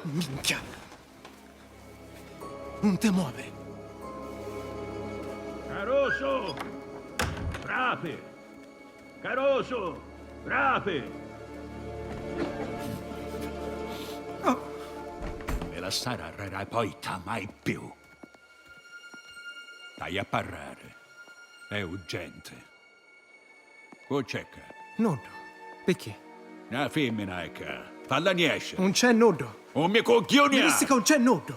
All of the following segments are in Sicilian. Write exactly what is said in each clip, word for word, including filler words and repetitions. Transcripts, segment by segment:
Minchia! Nun te muove! Carusu! Frapi! Carusu! Frapi! Mi lassari arreri a poita mai più. T'haiu a parrari. È urgenti. Cu c'è ccà? Nuddu. Picchì? Na fimmina è ccà. Falla niesciri. Un c'è nuddu. Un mi cugghiuni! Mi dissi ca un c'è nuddu.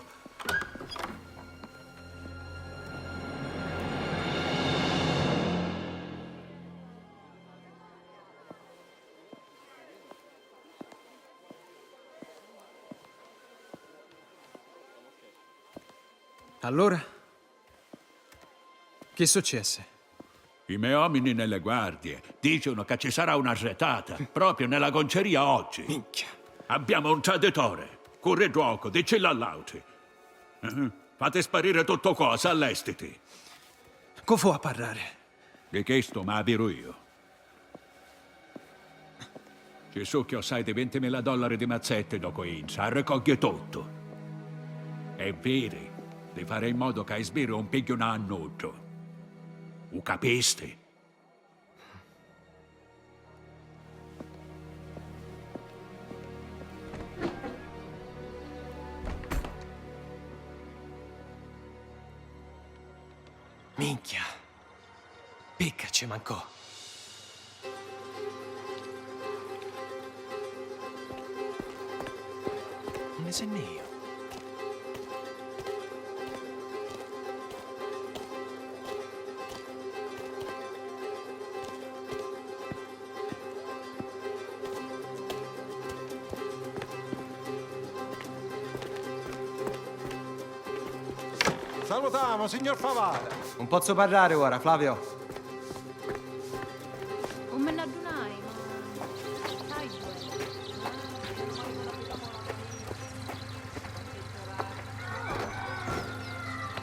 Allura? Chi successi? I me omini nelle guardie dicenu ca ci sarà una retata proprio nella conceria oggi. Minchia. Abbiamo un traditore. Curri ddocu, diccillu all'autri. Eh? Fate sparire tutto cosa, allestiti. Cu fu a parrari? Di chistu ma viru io. Ci su cchiossai di vintimila dollari di mazzetti ddocu intra, arricogghi tuttu. E viri di fari in modu ca i sbirri un pigghiunu a nuddu. U capisti? Minchia! Picca ci mancò! Unni si nni iju? Salutamu, signor Favara! Un pozzu parrari ora, Flavio? Un mi nn'addunai, ma sai.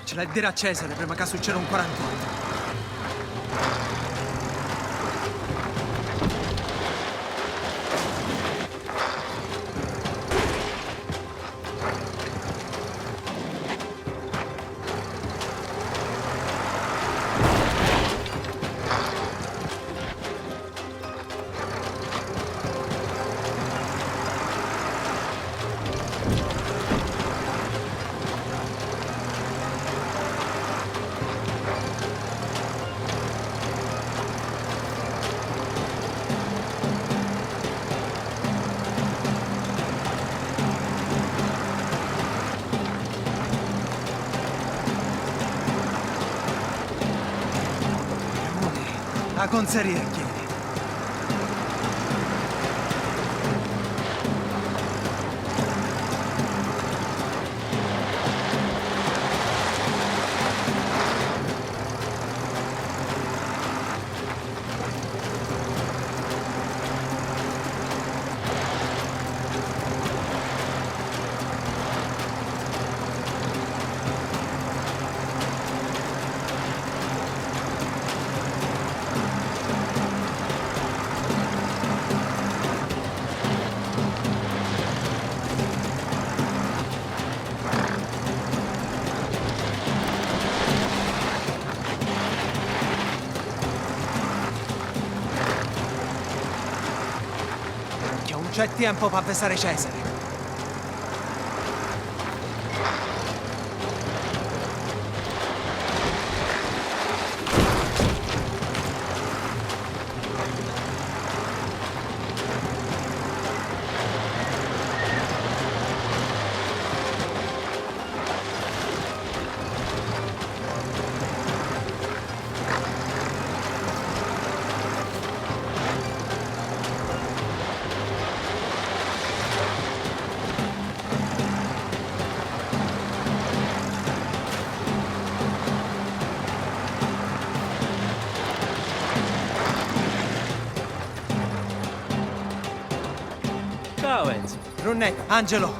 Ci l'hai a diri a Cesare prima ca succeda un quarantottu. A conzeria è chieni. Minchia, un c'è tiempu p'avvisari Cesare. Ciao, Enzo. Brunnè, Angelo,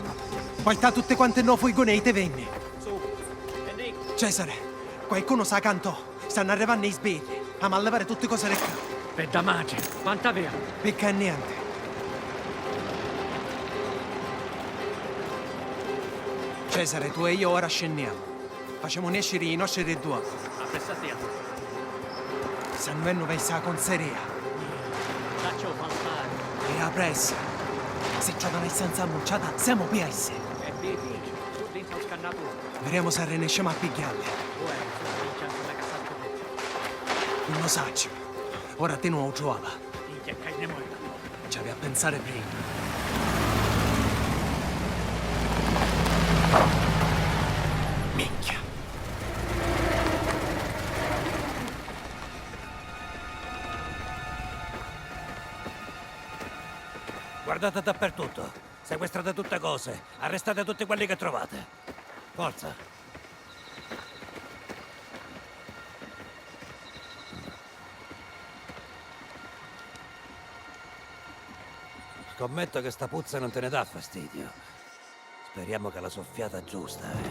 puoi sta tutti quanti nno furguni e ti vinni. Su, Enrico. Cesare, qualcuno sa cantò. Stannu arrivannu i sbirri. Amu a livari tutti cosi di ccà. Bedda matri, quanta via? Picca e nienti. Cesare, tu e io ora scenniamo. Facemu nesciri i nostri dui. Appressati a. Sanvennu versu a conzeria. Sacciu falsari. E appressu. Si ciò non è senza ammucciata, siamo persi. E vedi, tu dintra u scannaturi. Vedemu se rinescemu a pigghiarli. Uè, se comincia ancora casaccio. Non lo saccio. Ora te non lo trovava. Minchia, che ne muoio. Ci avevi a pensare prima. Minchia. Guardate dappertutto. Sequestrate tutte cose. Arrestate tutti quelli che trovate. Forza. Scommetto che sta puzza non te ne dà fastidio. Speriamo che la soffiata giusta è.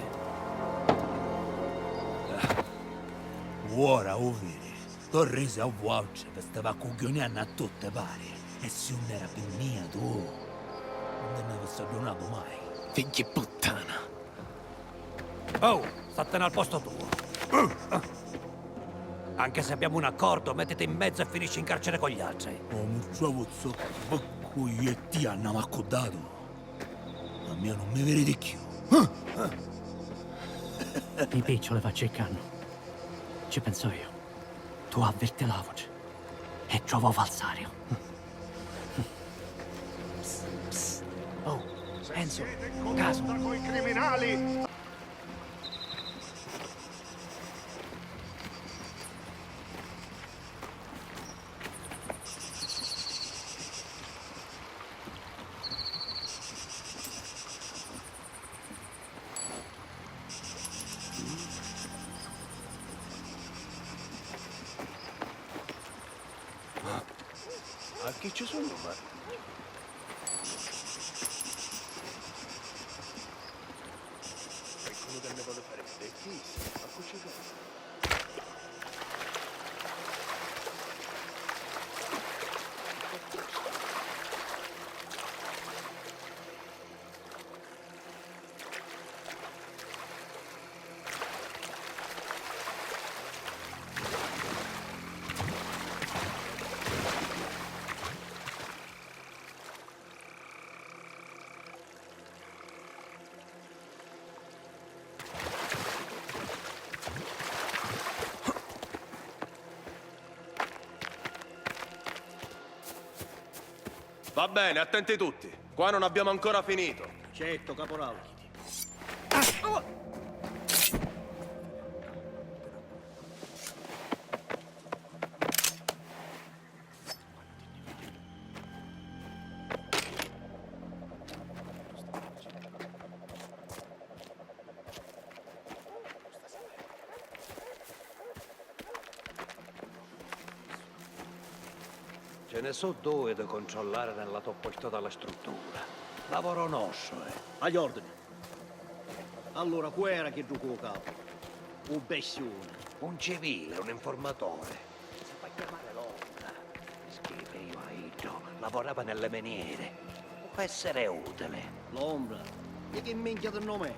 Ora, u viri, Torrisi a vualtri vi stava cugghiuniannu a tutti pari, e si 'un era pi mia tu, 'un ti n'avissi addunatu mai. Figghi puttana! Oh, stattene al posto tuo. Anche se abbiamo un accordo, mettiti in mezzo e finisci in carcere con gli altri. Omu ciavuzzo, cu iu e tia annamu accuddatu. A mia non mi viri di chiù. I piccioli va circannu. Ci penso io. Tu avverti l'avutri e trova u falsario. Psst, psst. Oh, Enzo, casu. Coi criminali! Ma chi ci sunnu, ma? Qualcuno che ne vuole fare vedere chi? Ma chi ci sono? Va bene, attenti tutti. Qua non abbiamo ancora finito. Certo, caporale. Ce ne so due da controllare nella tua portata alla struttura. Lavoro nostro, eh. Agli ordini. Allora, cu era chiddu cu u capu? U bestione. Un civile, un informatore. Si fa chiamare Londra. Scrive io a Ido. Lavorava nelle miniere. Può essere utile. L'ombra? E che minchia di nome è?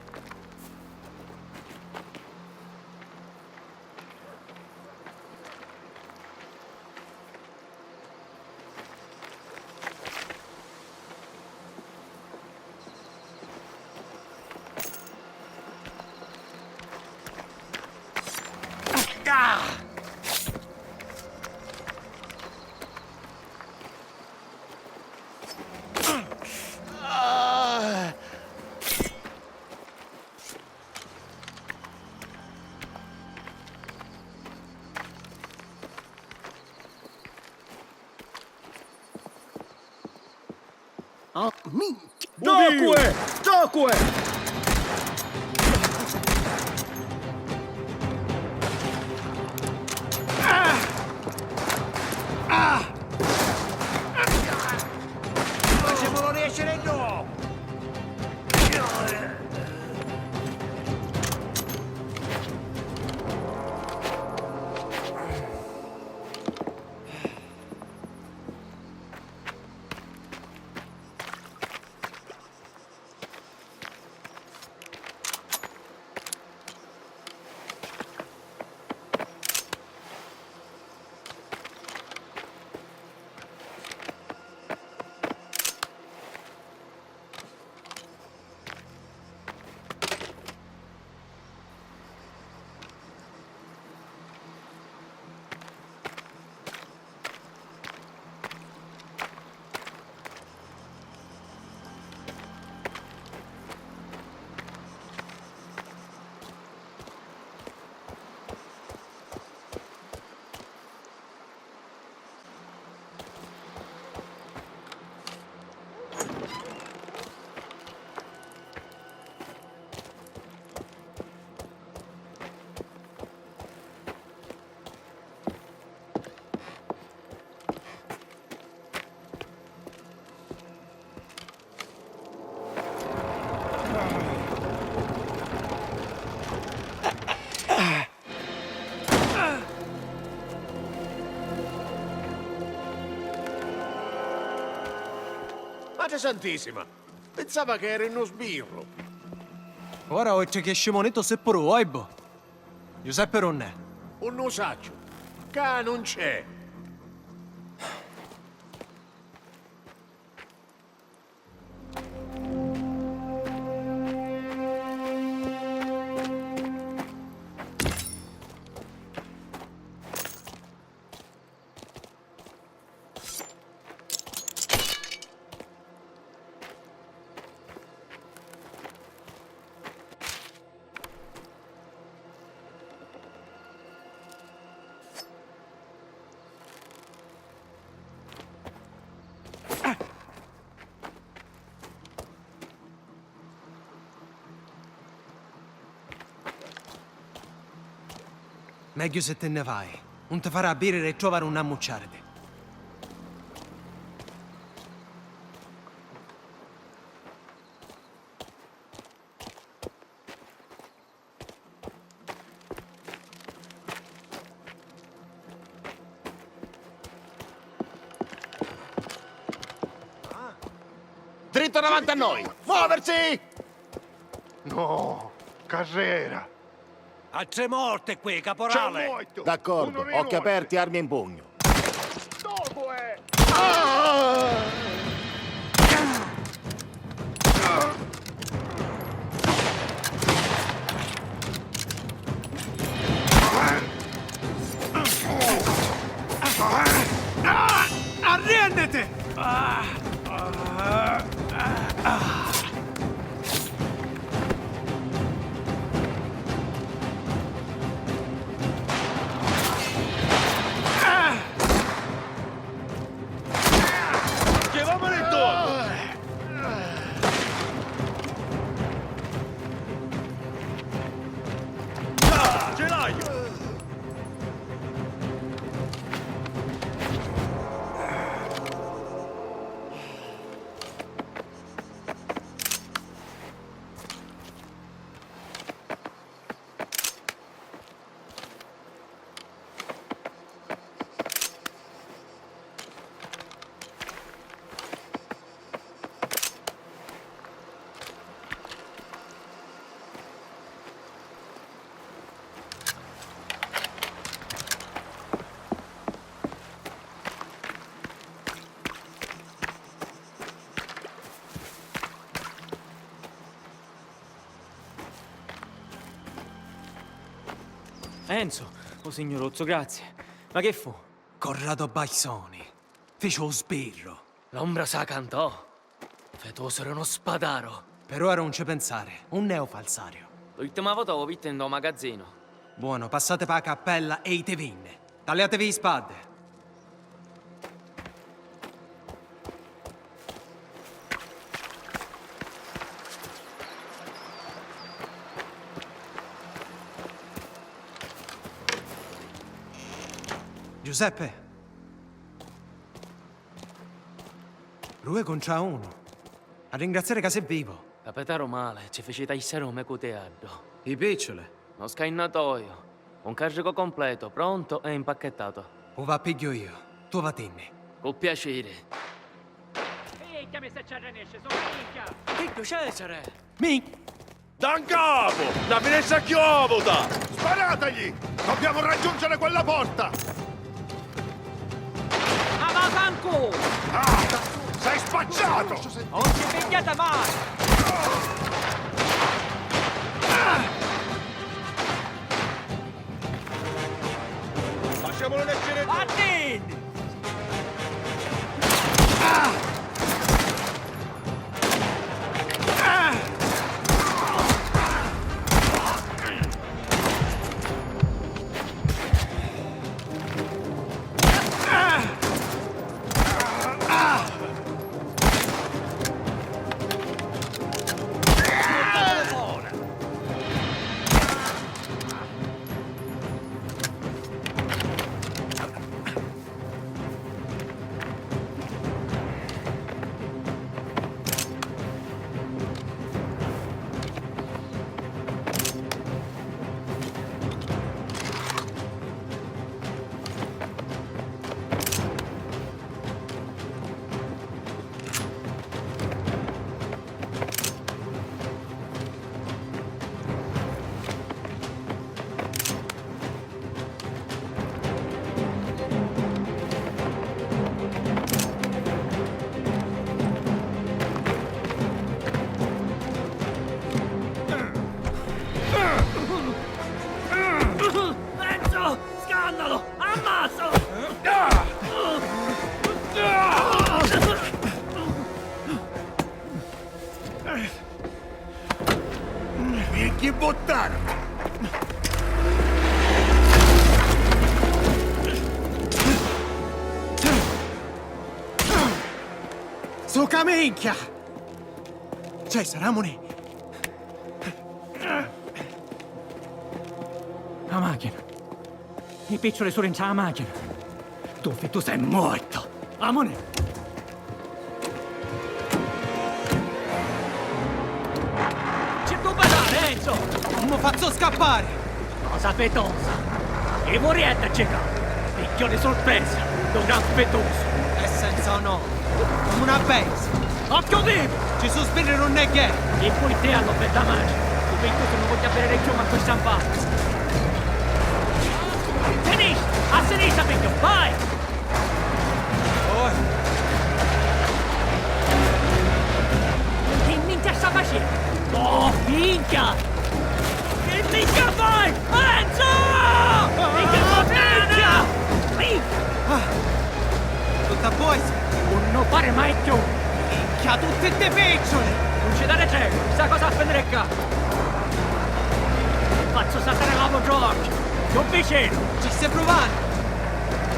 Ah, minchia! Docue! Docue! Ah! Ah! Facemolo riescere no! Santissima! Pinsava ca eri nu sbirru. Ora, oltre che scimonitu, si puru voi, bo. Giuseppe unn'è? Unnu sacciu. Ca nun c'è. Megghiu si ti nni vai. Nun ti farà bìriri e tròvari unni ammucciàriti. Dritto davanti a noi! Muoversi! No, carrera! A tre morte qui, caporale! D'accordo, occhi aperti, armi in pugno. Arrènniti! Chiamamone intorno! Ah, ce l'hai! Enzo, o signuruzzu, grazie. Ma che fu? Corrado Baisoni. Fici u sbirru. L'ombra sa cantò. Fetosero uno spadaro. Però ora non ci pensare, unn'è u falsario? L'ultima vota u vitti ntô magazzinu. Buono, passate pa cappella e itevinne. Taliatevi i spadde. Giuseppe! Due contra uno. A ringraziare ca si vivo. Capitaru male, ci fici taissari u me cutieddu. I picciuli. No scainnatoio. Un carrico completo, pronto e impacchettato. U va pigghiu io. Tu vatinni. Cu piaciri. Minchia, mi se ci arrenesci, so minchia! Figghiu Cesare! Min- Da 'ncapu! Na finestra chiuvuta! Sparategli! Dobbiamo raggiungere quella porta! Ma vaffanculo! Ah! Sei spacciato! Non ci pigghiate mai! Lasciamolo leggere! Martin! Ammazzalu! Ammazzalu! Figghi buttana! Suca minchia! Cesare, amunì! A machina! I picciuli su rintra a machina! Tu fittu sei mortu! Amunì! Ci tu badari, Enzo! Non mi fazzu scappari! Cosa fetosa! E vorrietta cecà! Picchiò di sorpresa! Lu gran fetosu! E senza onore! Comu una bestia! Occhio vivu! Ci su sbirri non è gay! E poi te allo bella mani! Tu vinto tu non voglio avere le chioma a questa banda! Tenisci! A sinistra, picchio! Vai! Oi! Che minchia sta facendo? Oh, minchia! Che minchia fai? Enzo! Minchia puttana! Minchia! Ah! Tutta boys! Non fare mai più! Minchia, tutti sti piccioli! Non ci dare tregua, sta cosa a finire qua! Faccio saltare la Rock! Più vicino! Ci stai provando?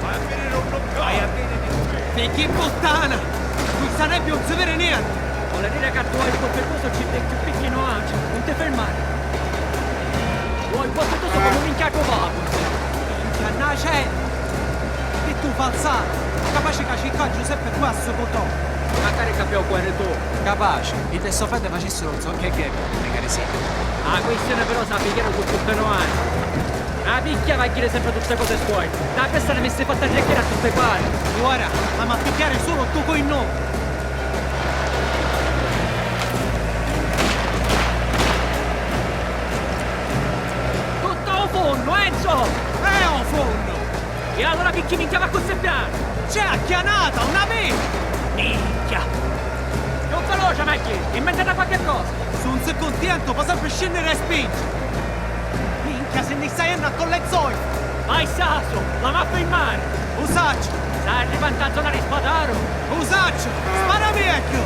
Vai a finire un Vai a finire! Figghi puttana! Qui sta nebbia non si vede niente! Vuole dire che tu hai il tuo percorso ci metti più vicino a non ti fermare! Vuoi il tuo percorso come un minchiato vago! Minchia, nascente! E tu falsato! Capace che cicca Giuseppe qua a sto botone! Magari capivo cuore tu! Capace! I te so frate facessero un so che che, magari sì! La questione però sa pigliare con tutte noi! Ah, picchia va a dire sempre tutte cose suoi. Da questa ne mi stai fatta chiacchierare a tutte quante. Ora, ma a picchiare solo tu coi no. Tutto a fondo, Enzo! È a fondo! E allora picchi minchia va così piano? C'è acchianata, una vita! Minchia! Non veloce, Maggie! Inventata qualche cosa! Su un secondo, poi sempre scendere e spingere! Minchia, se ne sta jennu a collezoi! Vai, Sasu, la mappa in mare! U sacciu! Sta arrivando a zona di Spataro! U sacciu! Spara vecchio!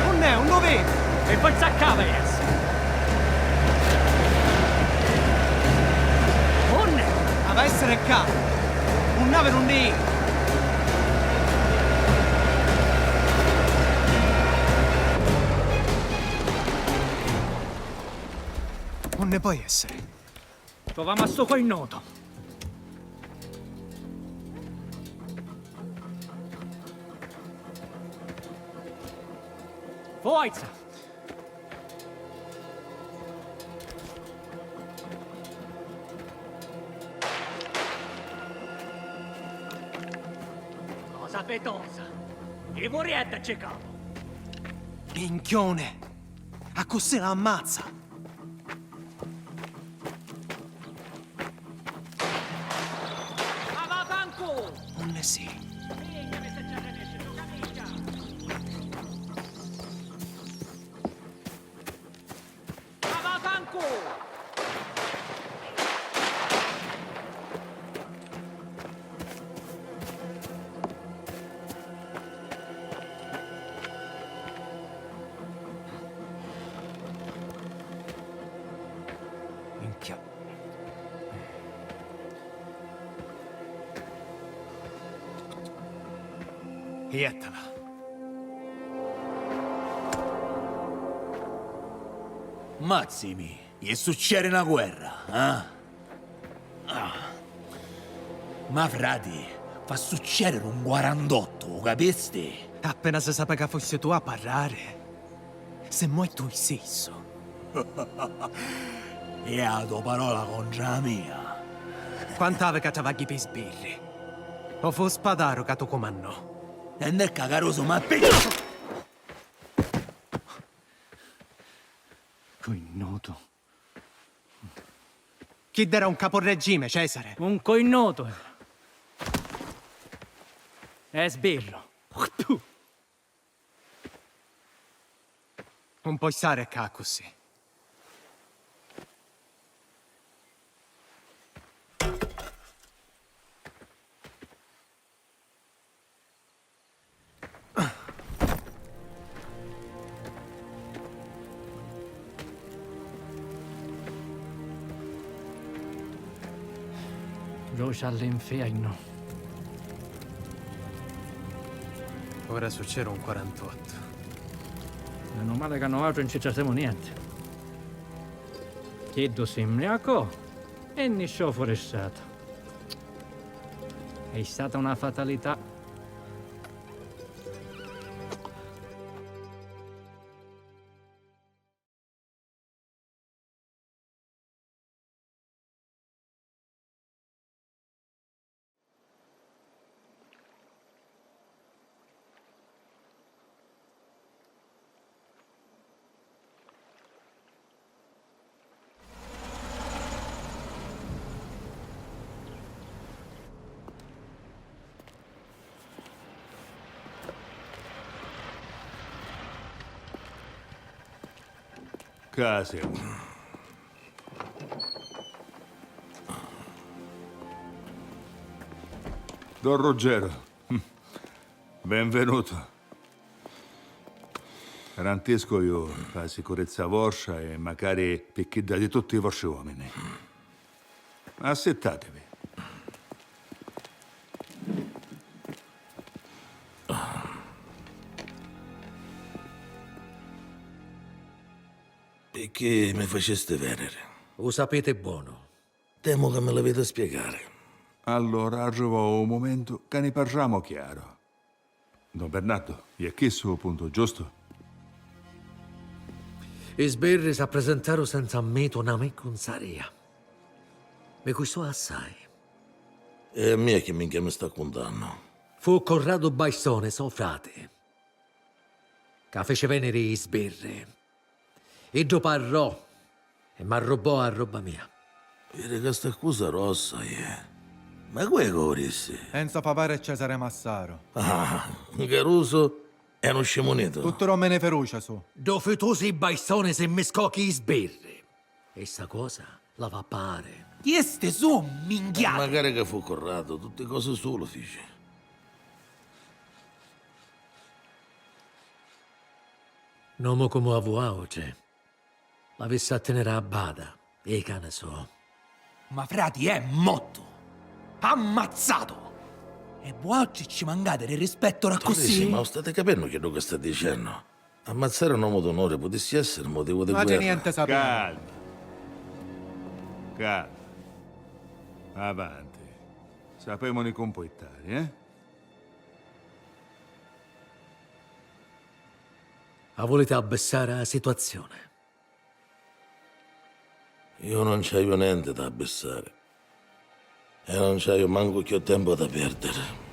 Unn'è? Unnu vedi? E forza cava, yes! Unn'è? Ava essere ccà! Unn'ave nun ni Unni poi essere? Provamu a sto coinnoto. Forza! Cosa fetosa! E vorrietta c'è capo! Minchione! Accussì l'ammazza! Ma vaffanculo! Unni si? Minchia, mi stai già arrenescennu, camicia! Ma vaffanculo! Minchia. Jettala. Mazzimi, e succede na guerra, eh? Ah. Ma frati, fa succedere un quarantotto, u capisti? Appena si sape ca fusti tu a parrari, si moi tu stissu. E a to parola contra a mia. Quant'ave ca travagghi pi sbirri? O fu Spadaru ca tu cumannò? E nel cagaroso ma pi... Coinnoto. Chidd'era un caporegime, Cesare. Un coinnoto. È sbirro. Nun poi stari ccà accussì. Brucia all'inferno. Ora succede un quarantotto. Meno male ca nuatri non ci trasemu niente. Chiddu si mbriacò e nisciò fuori strata. È stata una fatalità. Ccà semu. Don Ruggero, benvenuto. Garantisco iu, pâ sicurezza vostra e macari pi chidda di tutti i vostri uomini. Assittatevi. Picchì mi facisti veniri? U sapiti bonu. Temu ca mi l'aviti a spiegari. Allora arrivò u mumentu ca ni parramu chiaru. Don Bernardo, è chissu u puntu giustu? I sbirri s'appresentaru senza mmitu na micunzaria. Mi custò assai. E a mia chi minchia mi sta cuntannu? Fu Corradu Baistone, so frati, ca fici veniri i sbirri. Iddu parrò e m'arrubbò a robba mia. Viri ca sta cosa rossa è. Ma cu è ca u dissi? Enzo Favara e Cesare Massaro. Ah, un carusu e nu scimunitu. Tutti romeni ferucia su. Ddu fitusu i Baistone si mmiscò chi i sbirri. E sta cosa la fa pari. Chisti su minchiati! E macari ca fu Corradu, tutti cosi sulu fici. N'omu comu a vuautri l'avissi a teniri a bada, i cani so. Ma frati è mottu! Ammazzatu! E vuautri ci mancati di rispettu d'accussì? Sì, ma u stati capennu chiddu ca sta dicennu? Ammazzari un omu d'onuri putissi essiri motivu di guerra. Ma c'è niente sapere. Calma. Calma. Avanti. Sapemuni cumpuittari, eh? A vuliti abbissari a situazioni? Iu non ci haiu nenti da abbissari. E non ci haiu mancu cchiù tempu da pierdiri.